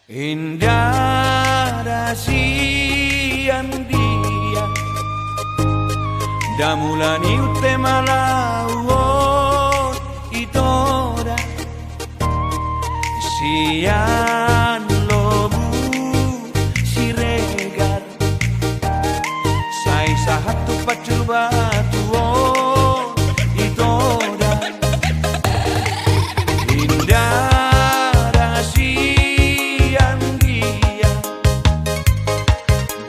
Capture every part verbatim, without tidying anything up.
Inda da sian dia, da mula ni unte malauon ito da, sian lobu Siregar sai sahat tu pancur batu on ito da. Inda da sian dia,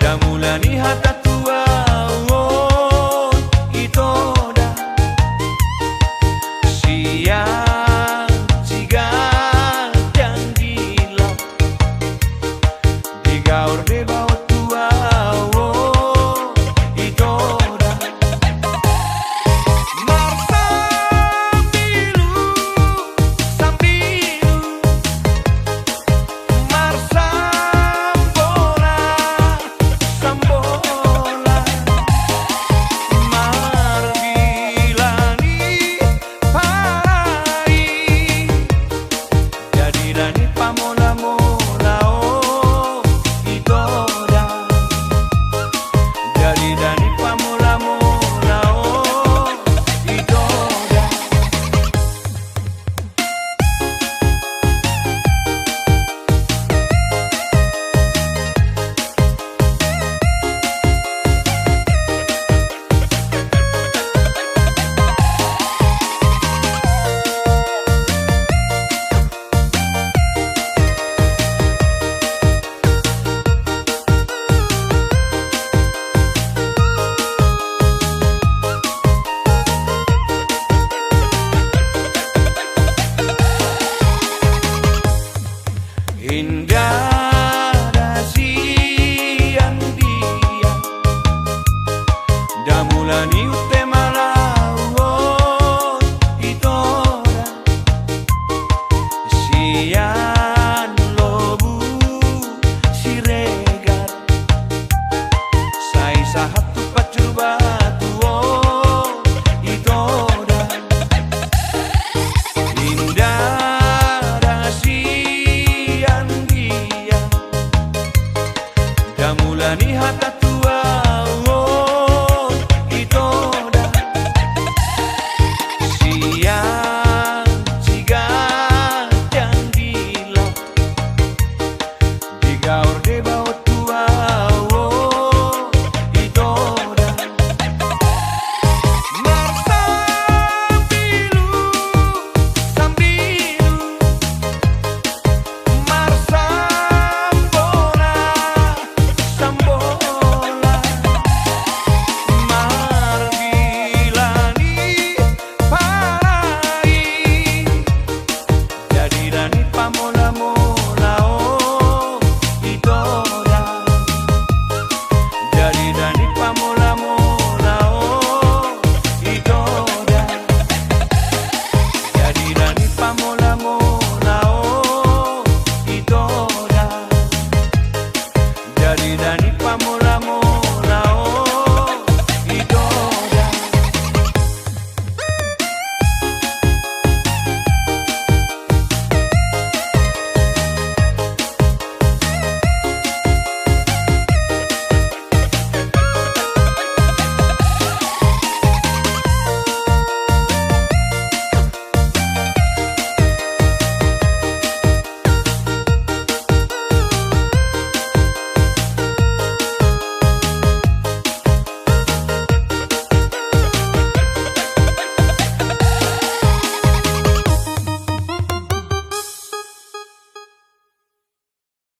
da mula ni hata tuaon ito da, sian siganjang gila, digaor deba on tuaon ito da. Marsambilu, sambilu, marsambola, sambola, margila ni parai. Jadi da ni pamolamola on ito da. Jadi da ni pamolamola on ito da. Inda da sian dia, da mula ni unte malauon ito da, sian